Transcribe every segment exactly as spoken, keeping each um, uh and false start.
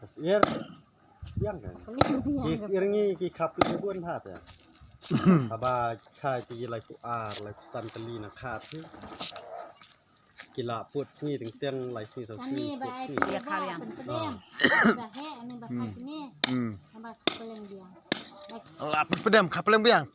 Syiar. Biang kan? Ki syiar ngi ki khap ki bun ha te. Haba khai ki lai ku ar, lai ku san kali na khat ki. Ki la put sngi teng teng lai sngi saw sngi put sngi. Ba he ani ba khai ni. Hmm. Ba khap leng biang. La put pedam khap leng biang.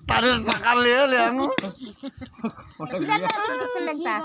Tadi sekali ya dia. Sila nak tu keleng ta.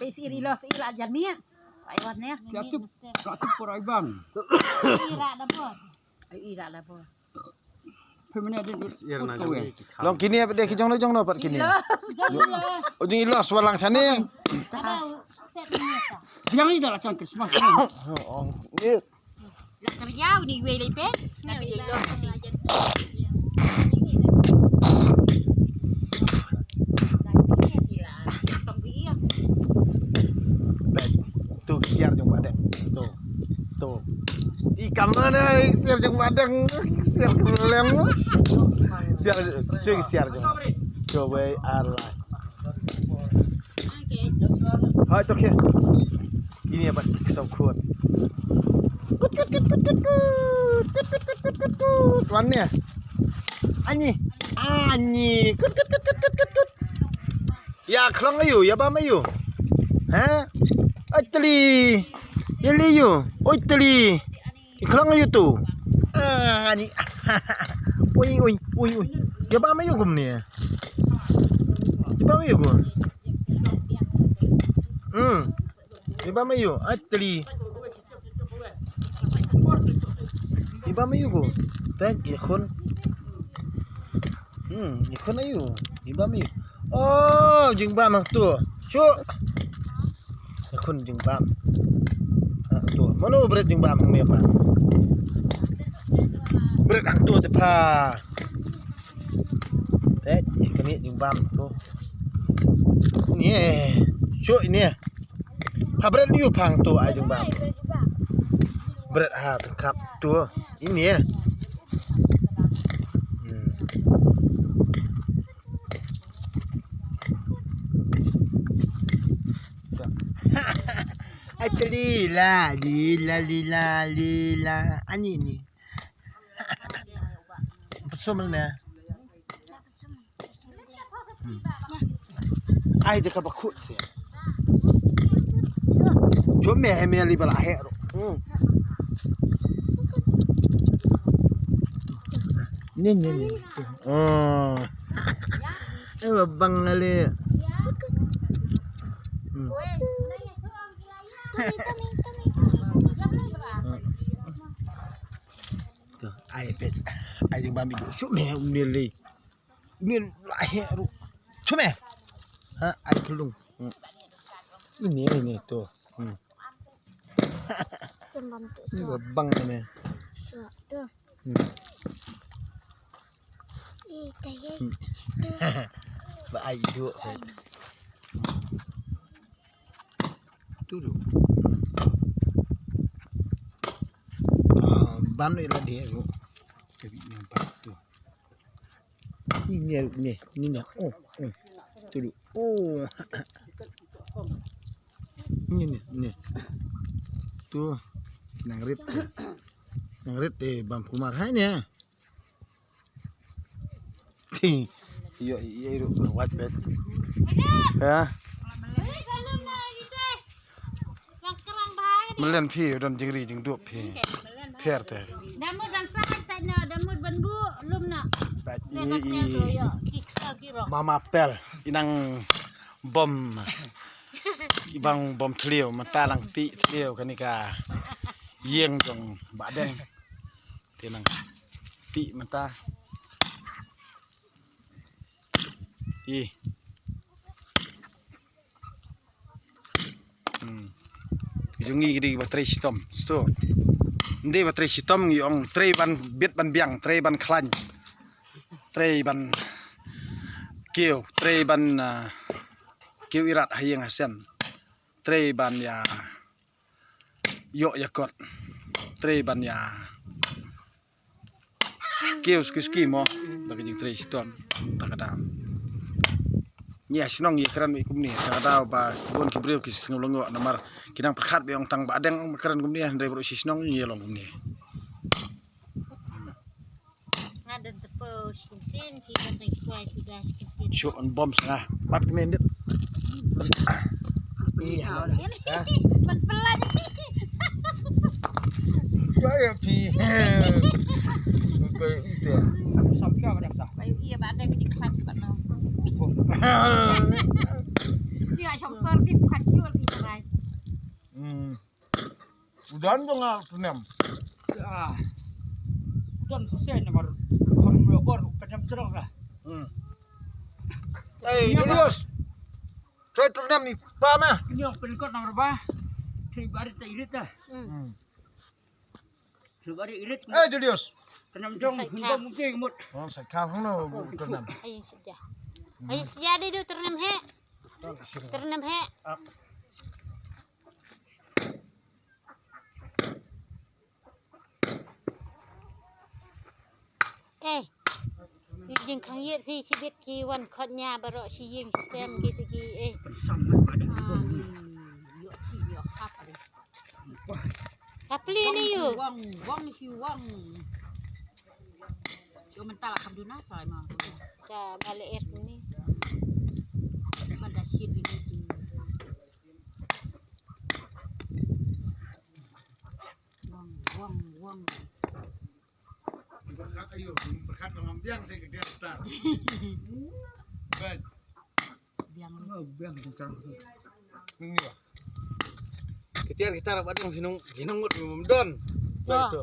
Pe si iri los ila jan mia. Ai wan ne. Jatuh, jatuh por ai bang. Ira dapur. Ai ira dapur. Pe mene din. Long kini apa dia ki jong no jong no pat kini. Ujung ilos walang sani. Biang ni dah lah can Christmas. Oh, ni. Lah kerja ni wei lai pe. Tapi dia ilos. Bad. Tu ki syiar jong Bah Deng. Tu. Tu. I kam mana i syiar jong Bah Deng. Syiar kelem. Syiar tu ki syiar jong. Coba arwah. Hai tu ke. Ini apa ki song khun. Kut kut kut kut kut kut. Kut kut kut kut kut kut. Wan ni. Ani. Ani. Kut kut kut kut kut kut. Ya khlong ayu, ya bam ayu. Ha? Oi teli. Ya li ayu. Oi teli. Ki khlong ayu tu. Ah, ni. Oi oi oi oi. Ya bam ayu kum ni. Ya bam ayu kum. Hmm. Iba ma yu, atli. Iba ma yu ko. Tang ikhun. Hmm, ikhun ayu. Iba ma yu. Oh, jingbam hang tu. Shu. Ikhun jingbam. Ha, tu. Mano bret jingbam hang ne pa. Bret hang tu te pa. Te, ikhun ni jingbam tu. Ni. Shu ni. Ha bret yu phang tu ai jingbam. Bret ha khap tu. Ini ya. Hmm. Ai teli la, li la, li la, li la. Ani ni. Pesum ne. Ai, dia ka ba khut si. Jom me, me li ba la he ro. Hmm. Ni, ni, ni. Oh. Eh, bang ali. Hmm. Tu, ai pet. Ai jing bambi. Shu me, um, ni li. Ni la he ru. Chume. Ha, ai khulung. Hmm. Ini, ini tu. Hmm. Tembam tu. Ini babang ni. Tu. Hmm. Ih, tayo. Hmm. Ba ai du. Tu du. Ah, bam ni la dia ru. Tapi nampak tu. Ni, ni, ni, ni, ni. Oh, oh. Tu dulu. Oh. Ni, ni, ni. Tu. Nang rit. Nang rit, eh, bam kumar. Hai ni. Yo, yo, yo, wat bet. Ya. Melen phi, don jingri jingdup phi. Pher te. Damut ban sa sa no, damut ban bu lum no. Bat ni i mama pel inang bom. Ibang bom thliew, mata lang ti thliew kani ka ïing jong Bah Deng. Te nang ti mata. Ih. Hmm. Jong ngi ki dei ba trei shitom. Sto. Nde ba trei shitom ngi ong trei ban bit ban biang, trei ban khlaiñ. Trei ban kiew, trei ban, ah, kiew irat ha ïing ha sem. Trei ban ïa ïoh ïa kot. Trei ban ïa kiew ski ski mo. Da ka jingtrei shitom. Da ka dam. Ïa shnong ïa kren beit kumne, ka daw ba bun ki briew ki sngew lyngngoh namar ki nang pyrkhat beit ong tang ba dang ong kren kumne, hynrei baroh shi shnong ïa long kumne. Nga don tepo shi kyntien, ki don tang kwai suda shi kyntien. Shu on bom sngewbha. Mat kmen dep. Ïa, man pelan. Ïa, ïa, phi. Bai ite. Sam sha ba dang sah. Bai ïa ba dang ji khat ba no. Ïa, shong sor ti khat shu ti rai. Hmm. Udan jong nga tnem. Ah. Udan sesei namar. Bor ka jam terang lah. Hmm. Eh, Julius. Try tnem ni pa ma. Nyong penkot namar ba. Tri barit ta irit ta. Hmm. Tri barit irit. Eh, Julius. Kenam jong. Sai kha. Hindong mungkin mut. Oh, sai kha hang no tnem. Ayo sejak. Ayo sejak dia tu tnem he. Tnem he. Ah. Eh. Ki jingkhang ïit phi shibit ki wan khot nya baroh shi ïing shi sem ki te ki eh. Sam na pada. Ah, ïoh ki ïoh khap ari. Wah. Kapli ni yu. Wang, wang shi wang. Yu mental akan duna sai ma. Sa balik air ni. Pada shit ini. Wang, wang, wang. Berkat ayo, berkat ngam biang saya ke dia start. Baik. Biang. Oh, biang kencang. Ini, Pak. Ketia kita dapat yang hinung, hinung ngut mem don. Baik tu.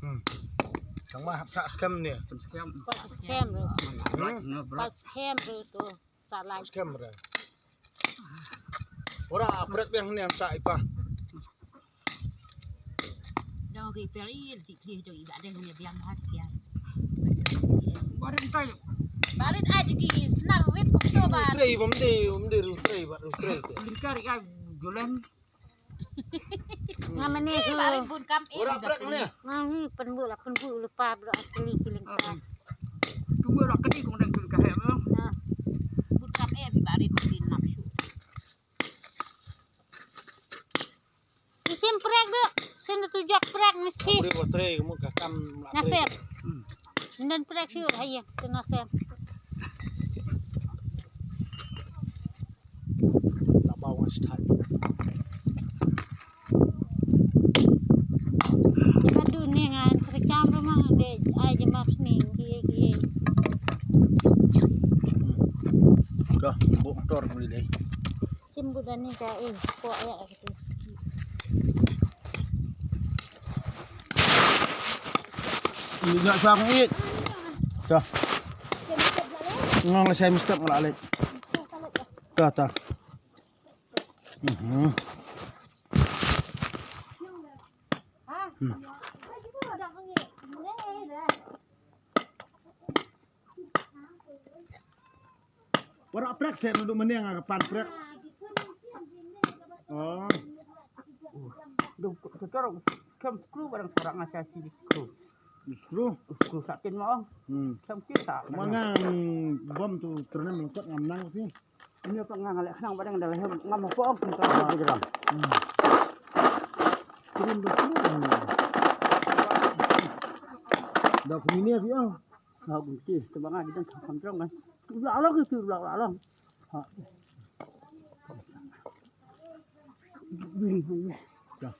Hmm. Kang mah sa scam ni. Scam. Buat scam tu. Hmm. Buat scam tu. Sa lai. Scam re. Ora prek yang ni sa ipa. Dong ki peri ti kri dong iba deh ni biang hat ya. Barin kai. Barin ai di ki senar rip ko ba. Trei bom de, bom de ru trei ba ru trei. Lingkar ai julan. Nga mane su. Barin bun kam e. Ora prek ni. Nga hi penbu la penbu lupa bro asli kiling ka. Cuma la kedi kong dang kiling ka he. Bun kam e bi barin bin nap su. Isim prek de, sim de tujak prek mesti. Beri baterai kamu ka kam. Nasir. Dan prek siur haye tu nasir. Labau ngan start. Di padu ni ngan terekam rumah de ai jemap sning kie kie. Dah buk motor beli deh. Sim buda ni ka eh ko ya. Ini nak sang it. Dah. Ngang lah saya mesti ngelak lek. Dah dah. Mhm. Hmm. Warak prek seh nuduk meneng ka pan prek. Oh. Dong ketor kem skru barang sorak ngasa si skru. Skru. Skru sakin ma ong. Hmm. Kem kita. Mangang bom tu ternem lengkot ngam nang sih. Ini apa ngang lek khnang barang dalam ngam apa ong kita. Hmm. Kirim betul. Dah kumini ya. Ha, bunti, tebang ah, kita tak kontrol kan. Ulak ulak gitu, ulak ulak. Ha. Dah.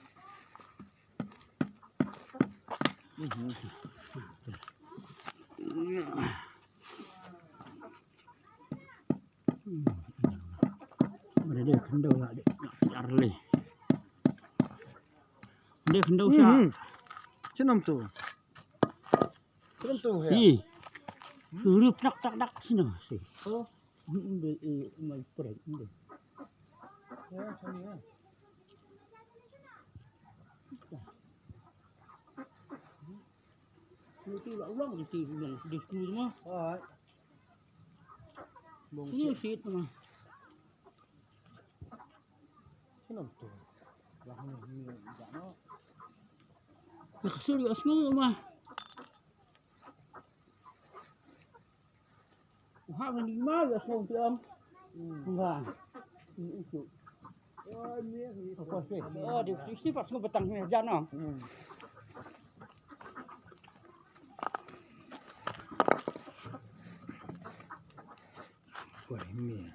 Ada dia kendau lah, dia nak cari. Dia kendau siap. Senam tu. Senam tu, ya. Ih. Rup tak tak tak senam sih. Oh. Inde, eh, mai prank inde. Oh, sini ya. Nanti ulang, nanti ulang. Di skru mah. Alright. Sini sit mah. Sini tu. Lah ni ni dah no. Nak suri asngu mah. Ha, ni ma ya song tiang. Ba. Ni itu. Oh, dia isi pas ngebatang ni jan, no. Wah, ini.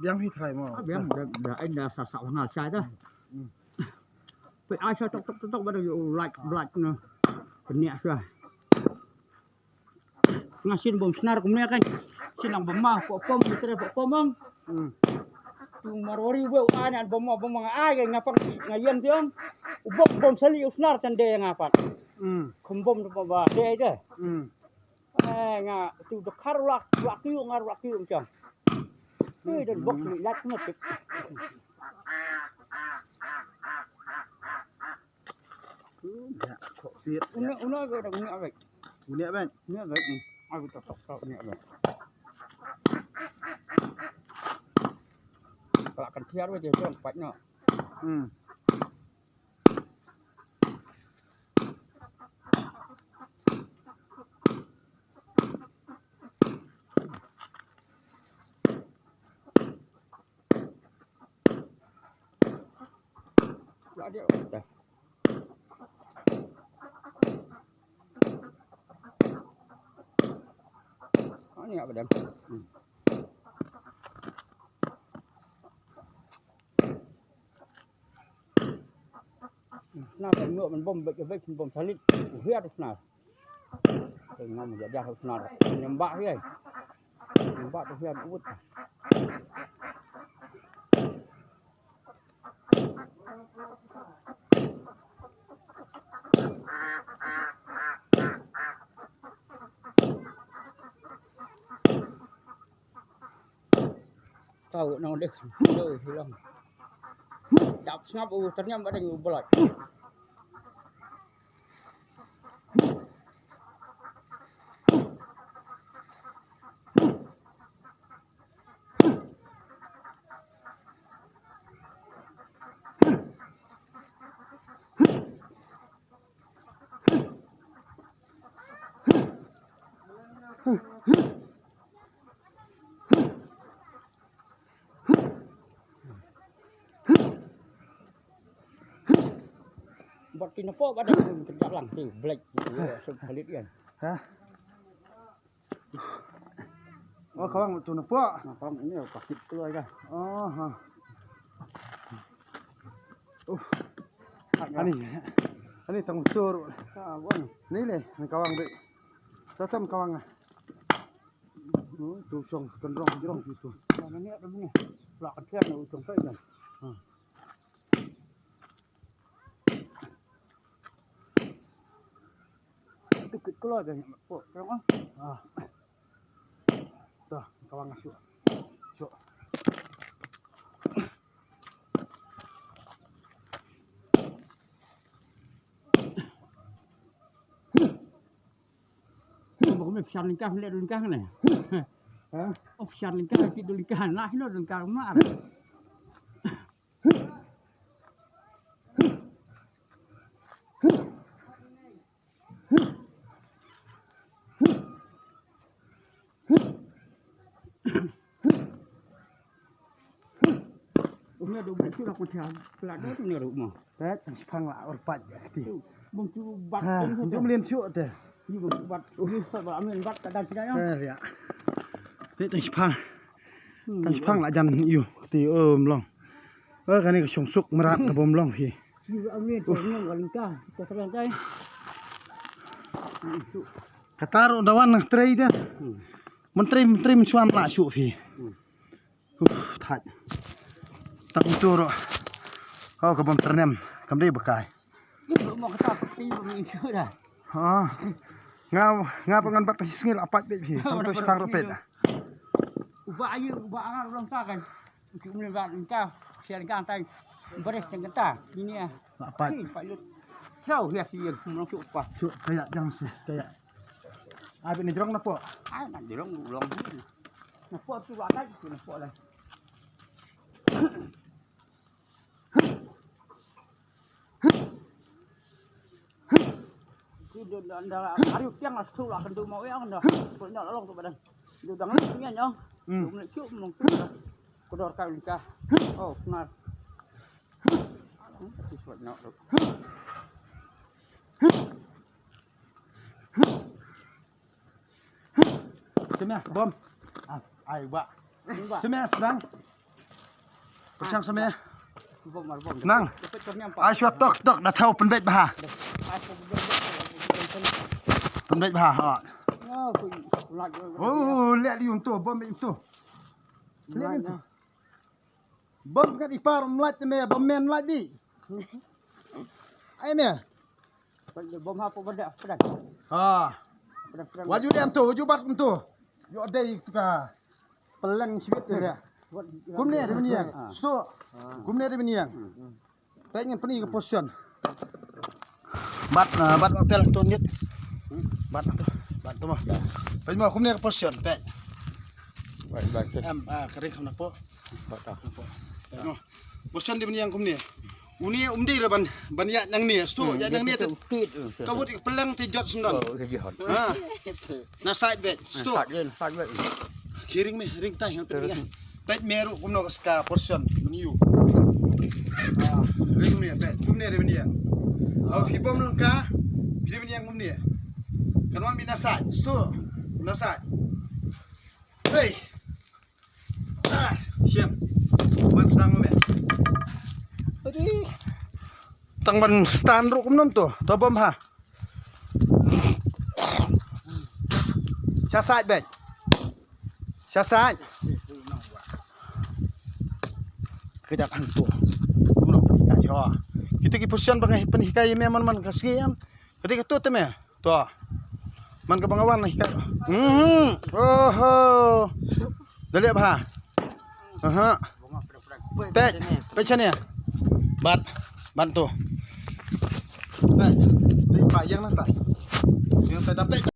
Biang hi trai mo. Biang da da ai da sa sa ngal sa da. Pe ai sa tok tok tok tok ba da yu like black na. Peniak sa. Nga sien bom snar kumne kan. Sien nang bom ma pom pom ni tre pom pom ang. Hmm. Tu marwari we u ai nan bom ma bom ma ai nga pang nga yen tiang. U bom bom sali u snar tan de nga pat. Hmm. Kum bom tu ba de de. Hmm. Eh nga tu de kar lak lak yu ngar lak yu chang. Eh dan bok sali lak na tik. Nya, kok piet. Uni uni ga uni ga. Uni ga. Uni ga. Aku tak tak tak uni ga. Kalau kan tiar wajah tu empat nak. Hmm. Ya dia dah. Ani apa dah? Hmm. Snar ka nyuh man bom bek bek bom salit. Uhiat snar. Te ngam ja ja snar. Nyembak hiai. Nyembak tu hiat ut. Tau nang deh. Doi hilang. Dap sngap u ternyam badeng u belot. Bad ki napoh bad ki jalang ti blek. Sub halit kan. Hah? Oh, kawang tu napoh. Nah, kawang ini pakit keluar kan. Oh, ha. Uf. Ani, ani tang tur. Ah, bon. Ni le, ni kawang dek. Tatam kawang ah. Hmm, tu song kendrong jrong situ. Nah, ni ada ni. Pula ketian ni ujung kai kan. Ha. Dikit keluar dah nak pok terang ah. Ah. Dah, kawang masuk. Masuk. Bang kami pesan lingkah, melihat lingkah ni. Ha? Oh, pesan lingkah, kita lingkah, nah, ini lingkah rumah. Uni da u bun tu la ku cha pla da tu ne ru mo. Pet tang shipang la ur pat ya kti. Bun tu bat. Ha, tu jum lien shu te. Yu bun tu bat. Uni sa ba amen bat ka dan sida ya. Eh, ya. Pet tang shipang. Tang shipang la jan yu kti um long. Eh, kane ka shong suk merat ka bom long hi. Yu amen tu ne ka lingka. Ka serang tai. Kata ru dawan nang trei dia. Menteri menteri mensuam la shu hi. Uf, thait. Tang tu ro. Oh, ka bom ternem. Kam dei bekai. Ha. Nga nga pengan bat sngil apat bet hi. Tang tu shipang ro pet. Uba ayu uba angar ulang ta kan. Uti umlin bat engka. Sian engka tai. Beres teng kenta. Ini ah. Apat. Hi, pat lut. Chau ya si yang menang suk pa. Suk kaya jang sis kaya. Ai, bini jrong na pok. Ai, na jrong, jrong. Na pok tu, atai tu, na pok lai. Ki do da, da, hari tiang lah tu lah, kan tu mau yang dah. Kau nak long tu badan. Dia dah ngelik ni, nyong. Hmm. Dia ngelik cuk, mong tu dah. Kedor kau ni kah. Oh, kenal. Alang, tapi suat nak tu. Seme, bom. Ah, ai, ba. Seme, sedang. Pyrshang seme. Bom, bom. Nang. Ai, shuwa tok, tok, da thaw pynbeit bha. Pynbeit bha, ha. Oh, leh di um tu, bom beit um tu. Leh di um tu. Bom kat ipar mlait te me, bom men mlait di. Ai me. Bom ha, bom pada, pada. Ha. Pada, pada. Wat ju dem tu, wat ju bat tu. Ju dei tu ka. Peleng sibit tu ya. Kumne de bniang. Sto. Kumne de bniang. Peit ngan pyni ka position. Bat, ah, bat hotel tu nit. Bat tu, bat tu mah. Peit mo kumne ka position, peit. Bat, bat tu. Em, ah, ka ring kham na pok. Bat tu. Peit mo. Position de bniang kumne. Uni um dei re ban, ban ïa nangne, sto, ïa nangne te. Ka wut ka peleng te jot sendon. Oh, ka jot. Ha. Na side bet, sto. Side bet, side bet. Ki ring me, ring tai ngan peit. Peit me ruh kumno ka position, menu. Ah, ring me, peit, kumne de bniang. Oh, phi bom lyngka, phi de bniang kumne. Kan wan beit na side, sto. Na side. Hey. Ah, shem. Ban sang me. Adi. Tang ban stand ruh kumno to. To bom ha. Sha side bet. Sha side. Kejap hang tu. Kumno pynhikai ho. Kita ki position ba nga pynhikai me man man ka sngi em. Kadi ka tu te me. To. Man ka ba nga wan na hikai. Hmm. Oho. Da leh bha. Aha. Peit, peit shane. Bat, bat tu. Peit, peit ba ïang nangtai. Ïang tai da peit.